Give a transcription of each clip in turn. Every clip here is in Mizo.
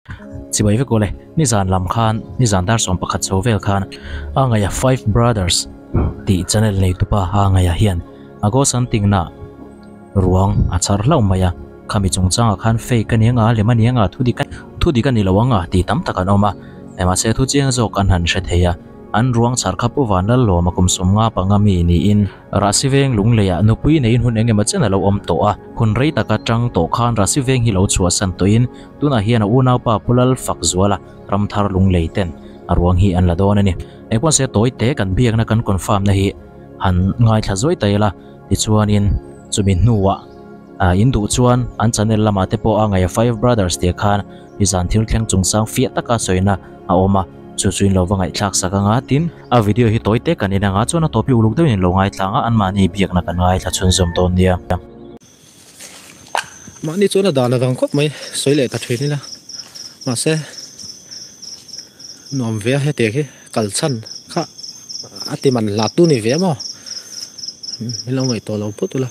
Chibai vek awle, nizan lam khan, nizan dar 11 chho vel khan a ngaia Five Brothers tih channel nei tupa a ngaia hian a ghost hunting na ruang a char hlauh mai a, khami chungchangah khan fake a ni anga lem a ni anga thu dik thu dik a ni lo anga tih tam tak an awm a, mahse thu chiang zawk an han hre thei a. An ruang chhar kha Pu Vanlallawma kum 55 mi niin Rahsi Veng Lungleiah nupui neiin hun eng emaw chen a lo awm tawh a. Hun rei taka tang tawh khan Rahsi Veng hi lo chhuahsan tawhin tunah hian a unaupa Pu Lal Fakzuala Ramthar Lunglei ten a ruang hi an la dawn a ni. Engpawh se tawi te kan biakna kan confirm na hi han ngaithla zuai ta ila tichuanin chumi hnuah in duh chuan an channel lamah te pawh a ngaih Five Brothers tih khan nizan thil thleng chungchang fiah taka sawina a awm a. Chu chu in lo va ngaihthlak sak anga tin a video hi tawi te kan en anga chuan a tawp hi uluk deuhin in lo ngaithla anga anmahni biakna kan ngaithla chhunzawm dawn nia. Mahni chuan a dan a dang khawp mai sawi leh ta thin ila mahse nuam ve a hetiang hi kal chhan kha a ti man hlat tu ni ve maw min lo ngaihtuah lo phawt ula.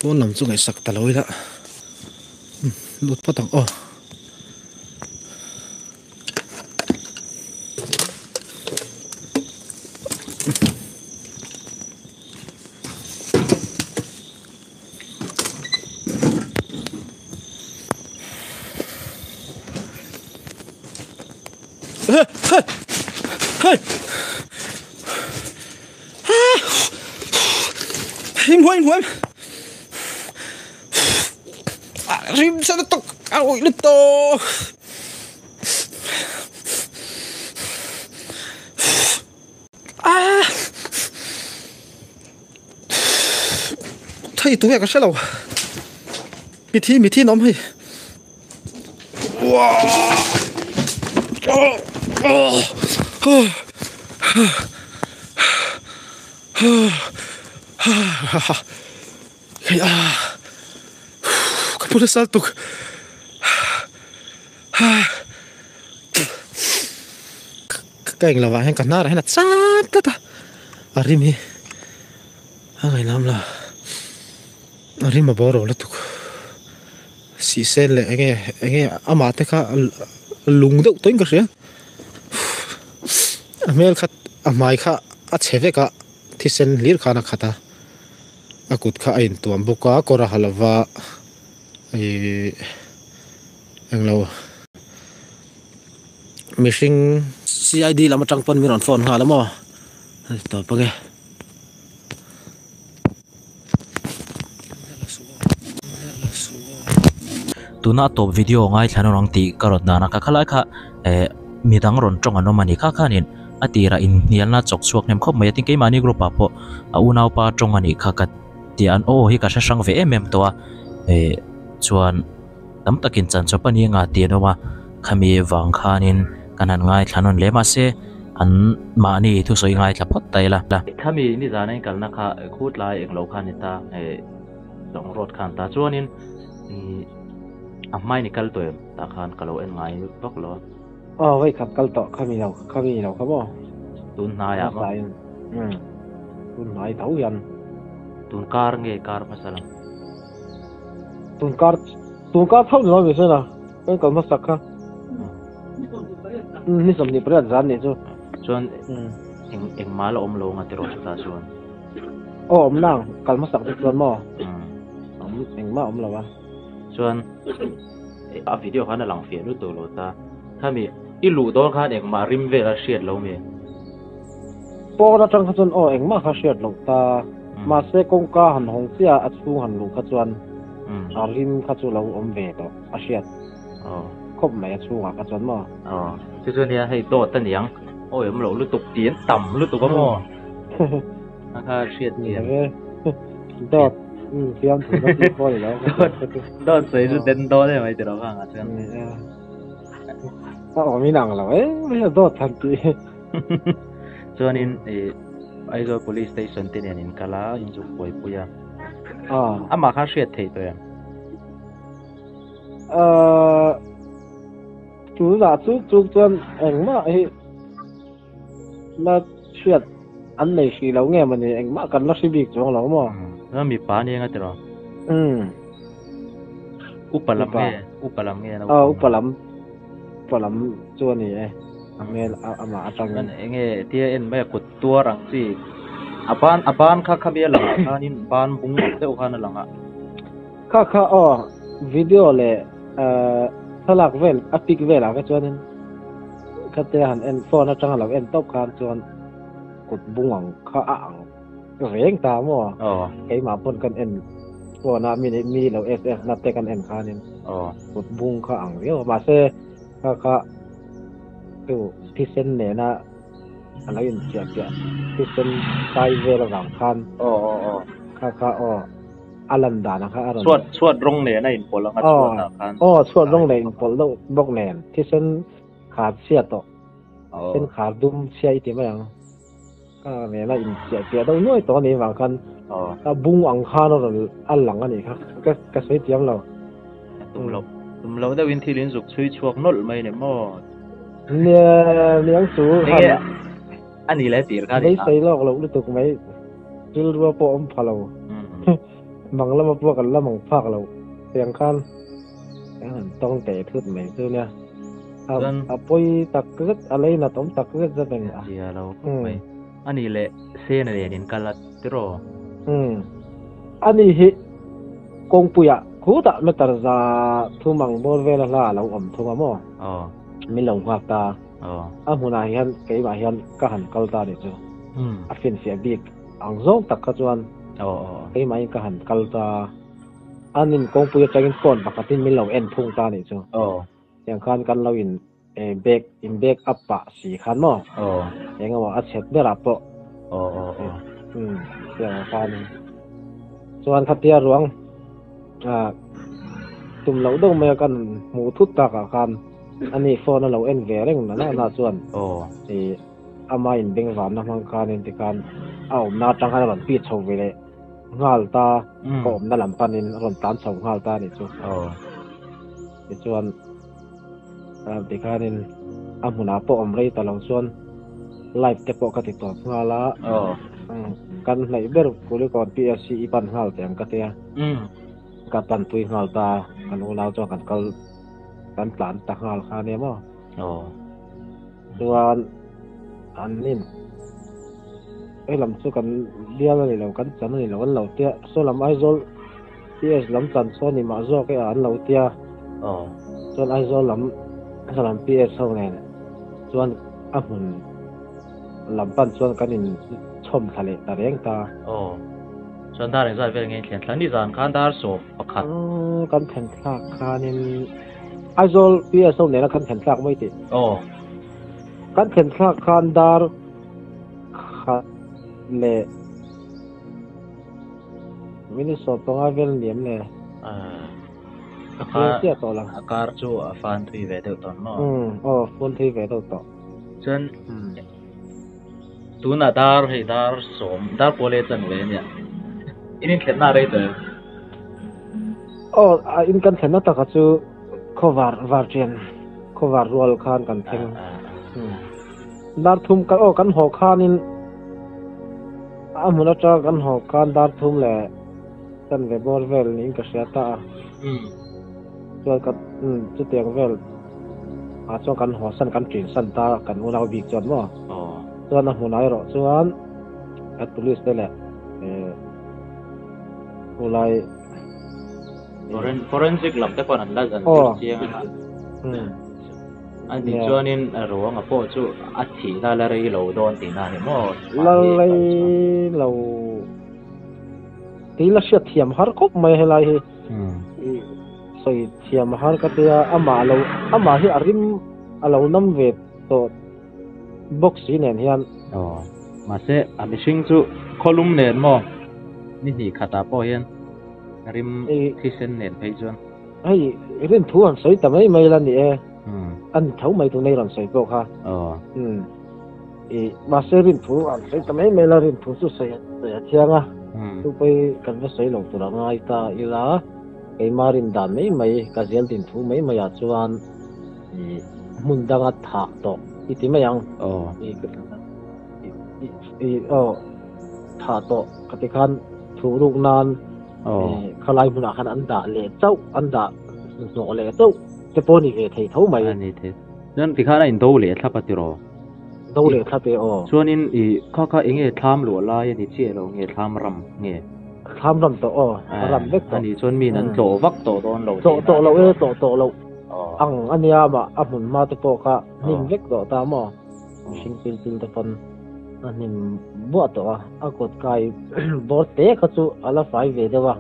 Pawn lam chu ngaihsak ta lo ila lut phawt ang aw. Rim sa lutuk a awih lutuk. Ah! Thei tu nge ka hre lo. Mithi mithi an awm hei. Wow! Oh! Oh! Oh! Hei a ka pu nasa lutuk ka eng lovah hian ka hnarah hian a cham tlat a a rim hi a ngainam lo a rim a bawr lo lutuk sihsen leh enge enge amah te kha lung deuh tawhin ka hria a hmel kha a hmai kha a chhe vek a thisen hlir khan a khat a. A kut kha a intuam bawk a kawr a ha lova ihh englo mihring CID lam atang pawn min rawn phone nghal a maw a ni tawp ange. Tuna a tawp video ngaithla nawn ang tih ka rawn dan a ka khalai kha eh midang rawn tawng an awm a ni kha khanin a tirah inhnialna chawk chhuak hnem khawp mai a tin keimahni group ah pawh a unaupa tawng a nih kha ka tih an aw hi ka hre hrang ve em em tawh a eh chuan tam takin chan chawp a ni anga tih an awm a khami vang khanin kan han ngaithla nawn hle mahse an mahni thusawi ngaithla phawt ta ila. Khami nizan a inkalna kha khutlai englo kha a ni ta eh lawng road khan ta chuanin ih a hmain i kal tawh em tah khan ka lo en ngai vak lo a. Aw vei khat kal tawh khami lo khami lo kha maw. Tun hnaiah maw. Umm tun hnai tho hian. Tun kar nge kar hmasa lam. Tun kar tun kar tho ni lo mi sela kan kal hmasak kha. Umm ni 28 zan nih chu. Chuan eng engmah la awm lo nga tiraw chutah chuan. Aw awm nang kal hmasak te chuan maw. Awm engmah awm lo a. Chuan a video khan a lang fiah lutuk lo ta. Khami i luh dawn khan engmah rim vel a hriat lo mi? Pawn atang kha chuan aw engmah kha hriat loh ta. Mahse kawngka han hawng chiah a chhung han luh kha chuan a rim kha chu lo awm ve tawh a hriat khawp mai a chhungah kha chuan maw. Aw chu chu nia hei dawt a niang awi awm loh lutuk tih an tam lutuk a maw. A kha hriat thiam. Dawt fiam thu na tih pawh ni lo. Dawt sawi chu den dawn em mai tiraw khang ah chuan. A awm in ang lo em mai a dawt han tih. Chuanin i Aizawl Police Station te nen in kal a, in zuk buaipui a. Amah kha hriat theih tawh em? Tunah chu chu chuan engmah hi la hriat an nei hrih lo nge mawni engmah kan la hri bik chuang lo maw? Chuan mipa a ni eng a tiraw? Umm. Upa lam nge? Upa lam nge? Aw upa lam upa lam chu a ni e a hmel amah atangin. Chuan enge tia en mai a kut tuar ang chi a ban a ban kha khami a langah khanin ban bung ang deuh khan a lang a. Kha kha aw video leh thlalak vel a pic velah kha chuanin khatia han en phone atanga lo en tawp khan chuan kut bung ang kha a ang reng ta maw keimah pawn kan en phone a mi mi lo ss na te kan en khanin kut bung kha ang riau a mahse kha kha chu thisen nena a lo inchiah piah thisen kai vel avang khan kha kha aw. A lan dan kha a rawn. Chhuat chhuat rawng nen a inpawlh ang a chhuat ah khan. Aw chhuat rawng nen inpawlh deuh bawk nen thisen khar chhia tawh. Thisen khar dum chhia i ti mai ang. Kha nen a inchiah piah deuh nuai tawh a nih vang khan a bung ang khan a rawn a lang a nih kha ka ka sawi thiam lo. Tum loh tum loh deuhin thil in zuk chhui chhuak nawlh mai ni maw? Nia niang chu han. A ni le tir kha. Beisei lawk loh lutuk mai. Rilrua pawh awm pha lo. Mang lama pawh kan la mang phak lo. Tiang khan kan han tawng teh thut mai chu nia. A pawi tak zet, a lei nat awm tak zet zet a ni a. Zia lo khawp mai. A ni leh Sena nen in kal a tiraw? Umm. A ni hi kawngpuiah khutah meter za thum ang bawr vela hla a lo awm thung a maw? Aw. Min lo nghak ta. A hmunah hian keimah hian ka han kal ta nih chu. A finfiah bik ang zawng tak kha chuan keimahin ka han kal ta. An in kawngpui atangin phone pakhatin min lo en phung ta nih chu. Tiang khan kan lo in back in back up pah si khan maw. Eng emaw a chhet berah pawh. Tiang ang khanin. Chuan khatia ruang tum loh deuh mai a kan hmuh thut takah khan Ani phone a lo en ve reng na na chuan i ama in beng vanna hmang khan in tikhan a awmna atang khan a rawn pit chho ve leh nghal ta ka awmna lam panin a rawn tlan chho nghal ta anih chu. Tichuan tikhanin a hmunah pawh awm rei ta lo chuan live te pawh ka ti tawp nghal a kan hnaih ber Kulikawn PSC i pan nghal teh ang ka tia ka panpui nghal ta kan unau chuan kan kal kan tlan ta nghal kha ania maw? Aw. Chuan an in he lam chu kan bial a ni lo kan chan a ni lo an lo tia saw lam Aizawl PS lam chan saw ni mah zawk e a an lo tia. Aw. Chuan Aizawl lam saw lam PS ho nen chuan a hmun lam pan chuan kan in chhawm thla leh ta reng ta. Aw. Chuan dar engzat vel nge in thlen thla? Nizan khan dar 11. Kan thlen thlak khanin Aizawl PSO nena kan thlen thlak mai tih. Aw. Kan thlen thlak khan dar khat leh minute 15 vel niam le. A kar tawh lo. A kar chu a fan thui ve deuh tawh maw? Aw, fan thui ve deuh tawh. Chuan Tunah dar hei dar sawm dar pawl leh chan ve ania. In inthlenna a rei tawh em? Aw a in kan thlenna taka chu khawvar var ṭian khawvar rual khan kan thleng. Dar thum kan aw kan haw khanin a hmun aṭang kan haw khan dar thum leh chan ve bawr vel niin ka hria ta a. Chuan ka chutiang vel ah chuan kan haw san kan ṭin san ta kan unau bik chuan maw chuan a hmunah erawh chuan kan police te leh khulai Forensic lam te pawh an la zan tir chiang a ani chuanin ruang a pawh chu a thih na la rei lo dawn tihna a ni maw la rei lo tih la hriat thiam har khawp mai helai hi. Sawi thiam a har ka tia amah lo amah hi a rim a lo nam ve tawh bawk si nen hian. Aw mahse a mihring chu khawlum nen maw ni hnih khatah pawh hian rim thisen nen phei chuan. Hei rin thu han sawi ta mai mai la ni e. An tho mai tu nei rawn sawi pawh kha. Aw. I. I mahse rinthu an sawi ta mai mai la, rinthu chu sawi sawi a thiang a, chu pawh kan va sawi lo tur a ngai ta ila, keima rin dan mai mai, ka zel din thu mai mai ah chuan i hmun danga thah tawh i ti mai ang. I i aw thah tawh ka ti khan thuh ruk nan khalai hmunah khan an dah leh chauh, an dah hnawh leh chauh te pawh a ni ve thei tho mai. A ni thei. Chuan tikhan a indo leh thlap a tiraw? Do leh thlap e aw. Chuanin i kha kha enge thlam luah lai a ni chiah lo nge thlam ram nge? Thlam ram tawh aw, a ram vek tawh. A nih chuan miin an tlawh vak tawh dawn lo. Tlawh tawh loh e, tlawh tawh loh ang a nia mah a hmun hma te pawh kha hnim vek tawh ta maw? Mihring pil pil te pawn a hnim buah tawh a, a kut kai bawr te kha chu a la fai ve deuh a.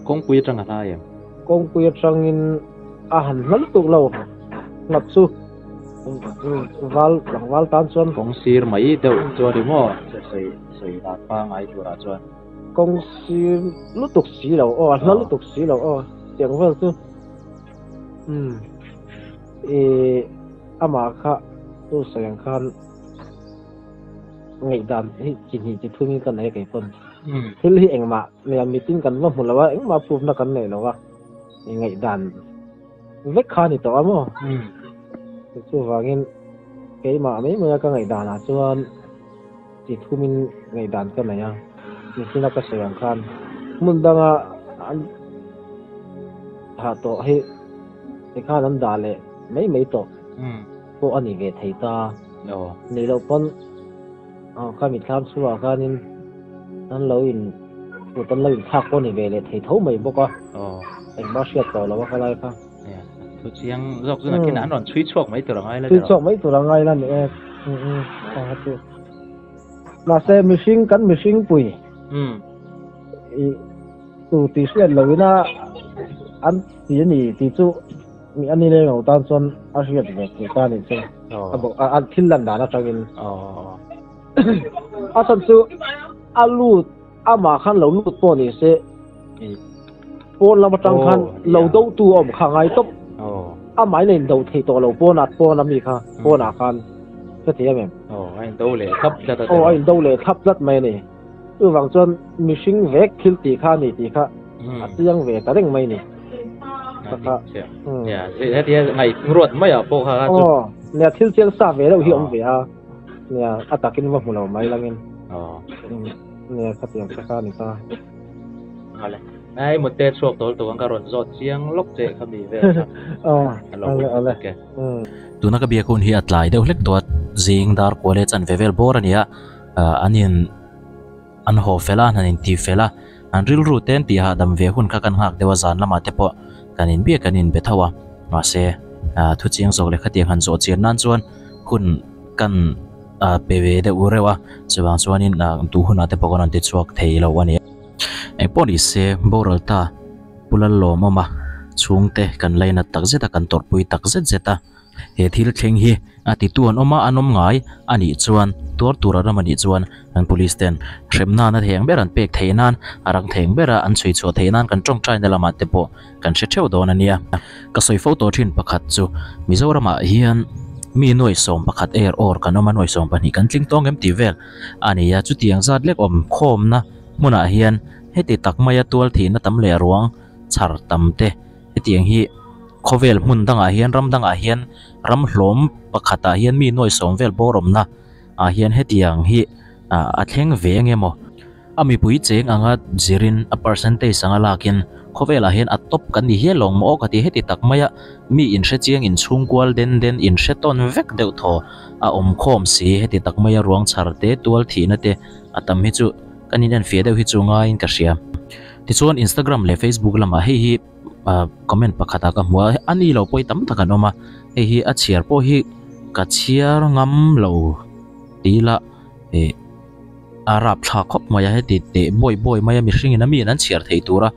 Kawngpui atang a hlai em? Kawngpui atangin a han hla lutuk lo nghat chu val tlangval tan chuan kawng sir mai deuh chu a ni maw sawi sawi dan pangngai turah chuan kawng sir lutuk si lo aw a hla lutuk si lo aw tiang vel chu um ih amah kha chu sawi ang khan ngaihdan hi chi hnih chi thum in ka nei a kei pawn thil hi engmah nia mitin kan va hmu lo a engmah proof na kan nei lo a. Ngaihdan vek kha a ni tawh a maw? Chuvangin keimah mai maia ka ngaihdanah chuan chi thumin ngaihdan ka nei a, nichina ka sawi ang khan hmun danga an thah tawh hi tikhan an dah leh mai mai tawh pawh a ni ve thei ta. Nih loh pawn khami thlam chhuah khanin an lo in kut an lo inthlak pawh a ni ve leh thei tho mai bawk a, engmah hriat tawh lo a ka lai kha. Thu chiang zawk chu nakin an rawn chhui chhuak mai tur a ngai la Chhui chhuak mai tur a ngai la ni e. Chu. Mahse mihring kan mihring pui. I tu tih hriat lo ina an ti a ni tih chu mi a ni leng lo tan chuan a hriat ve theih ta a nih chu. A thil lan dan atangin. A chhan chu a lut amah khan lo lut pawh ni se pawn lam atang khan lo do tu a awm kha ngai tawp amah in a in do thei tawh lo pawn ah pawn ami kha pawn ah khan ka ti em em a in do leh thlap tlat a aw a in do leh thlap tlat mai a ni chuvang chuan mihring vek thil tih kha a ni tih kha a chiang ve ta reng mai a ni hetia ngaihruat mai ah pawh kha chu aw nia thil chiang sa ve deuh hi a awm ve a. Nia, a takin va hmu lo mai langin. Aw. Nia, khatiang te kha a ni ta. Awle. Ai mute chhuak tawl tawh ang ka rawn zawt chiang lawk che kha mi vel kha. Aw, awle awle. Tuna ka biak hun hi a tlai deuh hlek tawh a, zing dar kual e chan ve vel bawr a ni a, an in an haw fel a, an han inti fel a, an rilru te an tih hahdam ve hun kha kan nghak deuh a, zan lamah te pawh kan inbiak kan inbe tho a, mahse thu chiang zawk leh khatiang han zawh chian nan chuan hun kan pe ve deuh reuh a, chuvang chuanin duh hunah te pawh kan rawn ti chhuak thei lo a ni. Engpawh ni se boral ta Pu Lallawmawma chhungte kan lainat tak zet a, kan tawrhpui tak zet zet a. He thil thleng hi a titu an awm a, an awm ngai a nih chuan tuar tur an awm a nih chuan an police ten hremna na theng ber an pek theih nan a rang theng bera an chhui chhuah theih nan kan tawngtaina lamah te pawh kan hre theuh dawn a nia. Ka sawi fo tawh thin pakhat chu Mizoramah hian mi nuai 11 er awr kan awm a, nuai 12 kan tling tawng em tih vel a ni a, chutiang zat lek awm khawmna hmunah hian heti tak maia tual thihna tam leh ruang chhar tam te Hetiang hi khawvel hmun dangah hian ram dangah hian ram hlawm pakhatah hian mi nuai sawm vel bawr awmna ah hian hetiang hi a thleng ve eng emaw a mipui cheng anga zirin a percentage anga lakin khawvelah hian a top kan ni hial lawng maw aw ka ti heti tak maia mi inhre chiang inchhungkual den den inhre tawn vek deuh thaw a awm khawm si heti tak maia ruang chhar te tual thihna te a tam hi chu kan inenfiah deuh hi chu ngaiin ka hria. Tichuan Instagram leh Facebook lamah hei hi comment pakhatah ka hmu a, a ni lo pawh hi tam tak an awm a, hei hi a chhiar pawh hi ka chhiar ngam lo ti ila ih a rapthlak khawp mai a, heti teh bawi bawi mai a mihring in a miin an chhiar thei tura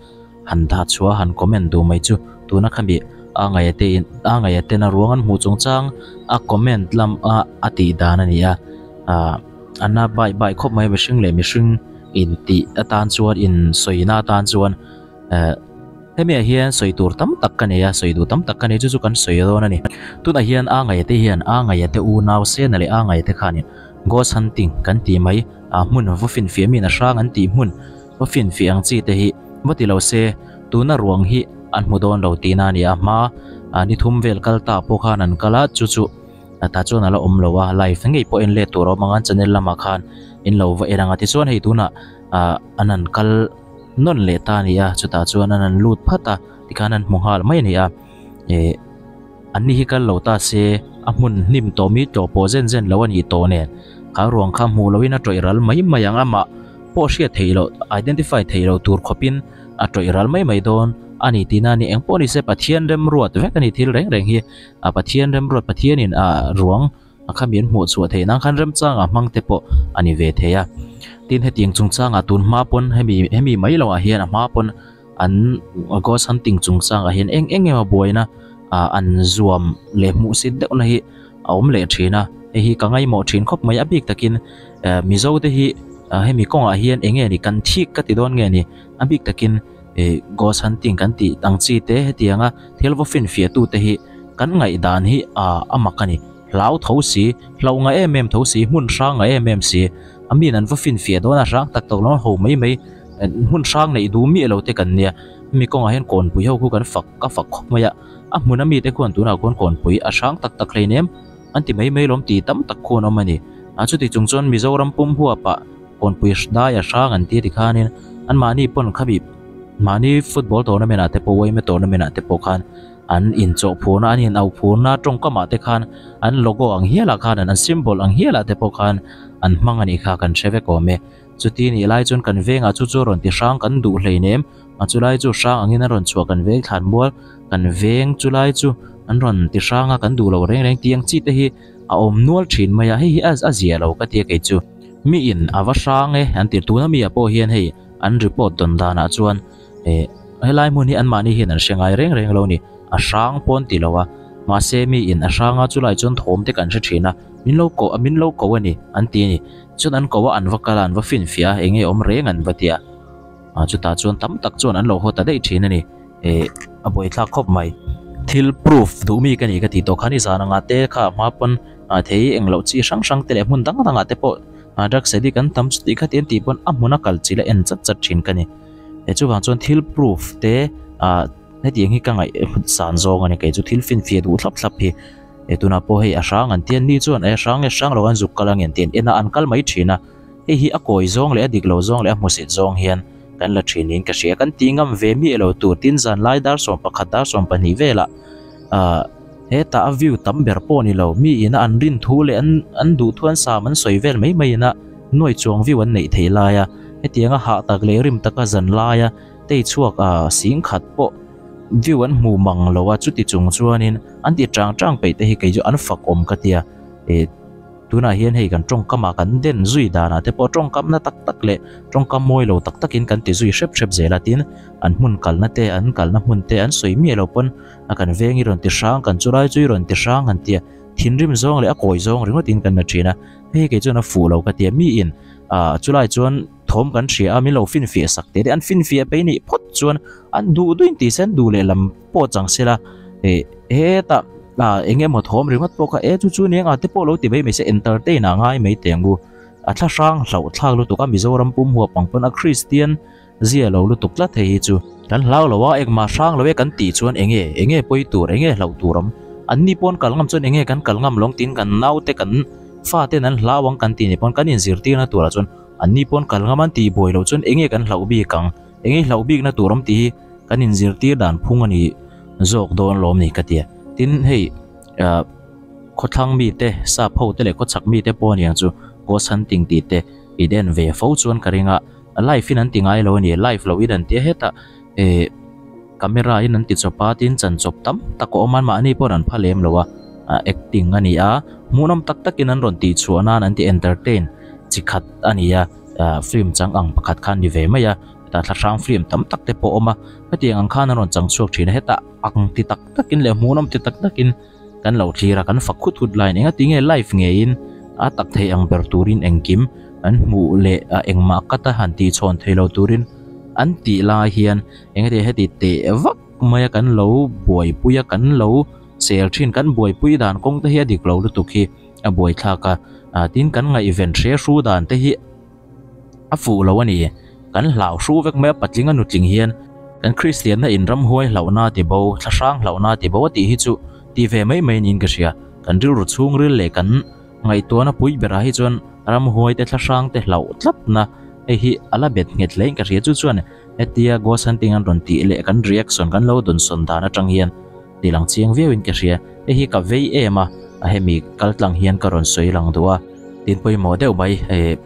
han dah chhuah a han comment duh mai chu tuna khami a ngaih te in a ngaih ten a ruang an hmuh chungchang a comment lam a a tih dan a ni a ah a na bai bai khawp mai a mihring leh mihring. Intih atan chuan insawina atan chuan eh. Hemi ah hian sawi tur tam tak ka nei a, sawi duh tam tak ka nei chu chu kan sawi dawn a ni. Tunah hian a ngaia te hian a ngaia te unau Sena leh a ngaia te khanin ghost hunting kan tih mai a hmun va finfiah miin a hrang an tih hmun va finfiah ang chi te hi va ti lo se tuna ruang hi an hmu dawn lo tihna a ni a, hma ni thum vel kal ta pawh khan an kal a chu chu tah chuan a la awm lo a, live ngei pawh en let tur a awm ang a channel lamah khan in lo va en ang a tichuan hei tunah ah an han kal nawn leh ta a ni a chutah chuan an han lut phat a tikhan an hmu nghal mai a ni a eh an ni hi kal lo ta se a hmun hnim tawh mi tlawh pawh zen zen lo a nih tawh nen kha ruang kha hmuh lohin a tawih ral mai mai ang amah pawh hriat theih loh identify theih loh tur khawpin a tawih ral mai mai dawn a ni tihna a ni engpawh ni se Pathian remruat vek a ni thil reng reng hi a Pathian remruat Pathianin a ruang a khami an hmuh chhuah theih nan khan remchanga hmang te pawh a ni ve thei a tin hetiang chungchangah tun hma pawn hemi hemi mai loh ah hian a hma pawn an ghost hunting chungchangah hian eng eng emaw buaina ah an zuam leh hmuhsit deuh na hi a awm leh thin a hei hi ka ngaihmawh thin khawp mai a bik takin eh mizo te hi hemi kawngah hian eng nge ni kan thik ka ti dawn nge ni a bik takin eh ghost hunting kan tih ang chi te hetianga thil va finfiah tu te hi kan ngaihdan hi ah a mak a ni. Hlau tho si, hlauh nga em em tho si, hmun hrang nga em em si, a min an va finfiah dawn a hrang tak tak lo a ho mai mai, hmun hrang neih duh miah lo te kan nia, hemi kawngah hian kawnpui ho khu kan fak ka fak khawp mai a, a hmun a mite khuan tunah khuan kawnpui a hrang tak tak hleinem an ti mai mai lawm ti tam tak khuan awm a ni, a chuti chung chuan Mizoram pum huapah kawnpui dai a hrang an ti tikhanin anmahni pawn khabi mahni football tournament ah te pawh uaime tournament ah te pawh khan An inchawh phurna, an inauh phurna tawngkamah te khan an logo ang hialah khan an symbol ang hialah te pawh khan an hmang a nih kha kan hre vek awm e. Chuti nih lai chuan kan vengah chu chu a rawn ti hrang kan duh hleinem, a chulai chu hrang angin a rawn chhuah kan veng thlan mual, kan veng chulai chu an rawn ti hrang a kan duh lo reng reng tih ang chi te hi a awm nual thin mai a, hei hi a zia lo ka ti a kei chu. Mi in a va hrang e an ti, tuna mi ah pawh hian hei an report dawn danah chuan Eh, helai hmun hi anmahni hian an hre ngai reng reng lo ni. A hrang pawn ti lo a, mahse mi in a hrang a chulai chuan thawm te kan hre thin a, min lo koh a, min lo ko a ni, an ti a ni. Chuan an ko a, an va kal a, an va finfiah a, enge awm reng an va ti a. Ah, chutah chuan tam tak chuan an lo haw ta daih thin a ni. Eh, a buaithlak khawp mai. Thil proof duh mi ka ni ka tih tawh kha ni zan anga te kha hma pawn ah thei engloh chi hrang hrang te leh hmun dang dangah te pawh ah drugs addict an tam chuti kha ti an tih pawn a hmun a kal chilh a en chat chat thin ka ni. He chuvang chuan thil proof te ah hetiang hi ka ngaih san zawng a ni kei chu thil finfiah duh thlap thlap hi he tunah pawh hei a hrang an tia ni chuan e hrang nge hrang lo an zuk kal ange an ti an en a an kal mai thin a hei hi a kawi zawng leh a dik lo zawng leh a hmusit zawng hian kan la thin niin ka hria kan tih ngam ve miah lo tur tin zan lai dar 11 dar 12 velah ah hetah a view tam ber pawh ni lo mi ina an rin thu leh an an duh thu an sam an sawi vel mai mai ina nuai chuang view an neih theih lai a hetianga hah tak leh rim taka zan laia tei chhuak ah sing khat pawh view an hmu mang lo a chuti chung chuanin an ti chang chang peih te hi kei chu an fak awm ka tia eh tunah hian hei kan tawngkam ah kan den zui danah te pawh tawngkam na tak tak leh tawngkam mawi lo tak takin kan ti zui hrep hrep zel a tin an hmun kalna te an kalna hmun te an sawi miah lo pawn a kan veng i rawn ti hrang kan chulai chu i rawn ti hrang han tia thinrim zawng leh a kawi zawng ringawt in kan la thin a hei kei chuan a fuh lo ka tia mi in ah chulai chuan thawm kan hria a min lo finfiah sak te te an finfiah pei nih phawt chuan an duh duin tih se an duh leh lam pawh chang sela eh hetah ah eng emaw thawm ringawt pawh kha e chu chu nia nga te pawh lo ti mai mai se entertain ah ngai mai teh ang u a thla hrang hlauh thlak lutuk a Mizoram pum huap ang pawn a Kristian zia lo lutuk tlat hei hi chu. Kan hlau lo a engmah hrang lo e kan tih chuan enge enge pawi tur enge hlauh tur awm an ni pawn kal ngam chuan enge kan kal ngam lawng tin kan naute kan fate an hlau ang kan tih ni pawn kan inzirtirna turah chuan an ni pawn kal ngam an tih buai loh chuan enge kan hlauh bik ang enge hlauh bikna tur awm tih hi kan inzirtir dan phung a ni zawk dawn lawm ni ka tia tin hei ah khawthlang mite sap ho te leh khawchhak mite pawh aniang chu ghost hunting tih te i den ve fo chuan ka ring a. Live in an ti ngai lo a ni, live loh in an ti a hetah eh camera in an ti chawp a tin chan chawp tam tak a awm a mahni pawh an pha lem lo a acting a ni a hmuhnawm tak tak in an rawn tih chhuah nan an ti entertain chi khat a ni a ah film chang ang pakhat kha a ni ve mai a hetah thlahrang film tam tak te pawh a awm a hetiang ang khan an rawn chang chhuak thin a hetah ang ti tak tak in leh hmuhnawm ti tak tak in kan lo thlir a kan fak khut khut lai eng a tinge live ngeiin a tak thei ang ber turin engkim an hmuh leh a engmah cut a han tih chhawn thei lo turin An tih lai hian engati heti teh vak maia kan lo buaipui a kan lo sel thin kan buaipui dan kawng te hi a dik lo lutuk hi a buaithlak a ah tin kan ngaihven hre hru dan te hi a fuh lo a ni kan hlau hru vek mai a patling a nutling hian kan kristianna in ramhuai hlauhna ti bo thlahrang hlauhna ti bo a tih hi chu ti ve mai mai niin ka hria kan rilru chhungril leh kan Ngaihtuahna pui berah hi chuan ramhuai te thlahrang te hlauh tlatna hei hi a la bet nghet hle in ka hria. Chu chuan hetia ghost hunting an rawn tih leh kan reaction kan lo dawnsawn dan atang hian ti lang chiang viau in ka hria. Hei hi ka vei em a, a hemi kal tlang hian ka rawn sawi lang duh a. Tin pawimawh deuh mai hei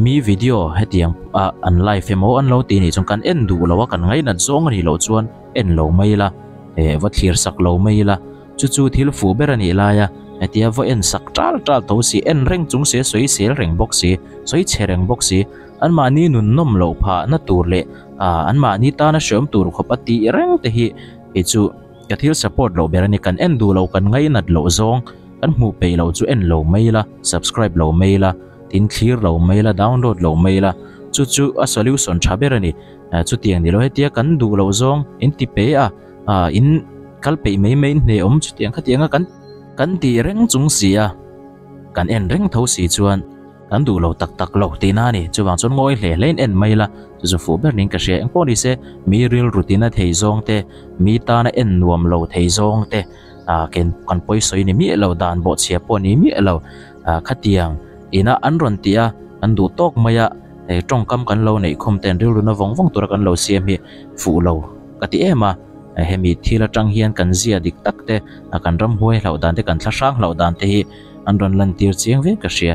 mi video hetiang a an live emaw an lo tih nih chuan kan en duh lo a, kan ngainat zawng a nih loh chuan en lo mai ila, eh va thlir sak lo mai ila. Chu chu thil fuh ber a nih lai a, hetia vaw en sak tal tal tho si, en reng chung si a sawi sel reng bawk si, sawi chhe reng bawk si, anmahni nun nawm loh phah na tur leh ah anmahni tana hreawm tur khawp a tih reng te hi kei chu ka thil support loh ber a ni, kan en duh loh kan ngainat loh zawng kan hmuh peih loh chu en lo mai ila, subscribe lo mai ila, tin thlir lo mai ila, download lo mai ila, chu chu a solution tha ber a ni, chutiang ni lo hetia kan duh loh zawng in ti pe a. Ah in kal peih mai mai in hne awm chutiang khatiang a kan kan tih reng chung si a kan en reng tho si chuan kan duh lo tak tak lo tihna a ni chuvang chuan ngawi hle hle in en mai ila chu chu fuh ber niin ka hria engpawh ni se mi rilru tina thei zawng te mi tana en nuam lo thei zawng te ah ken kan pawi sawi ni miah lo dan bawhchhia pawh ni miah lo ah khatiang ina an rawn tih a kan duh tawk mai a he tawngkam kan lo neih khum ten rilru na vawng vawng tura kan lo siam hi fuh lo. Ka ti em a, hemi thil atang hian kan zia dik tak te, kan ramhuai hlauh dan te, kan thlahrang hlauh dan te hi an rawn lantir chiang viau ka hria.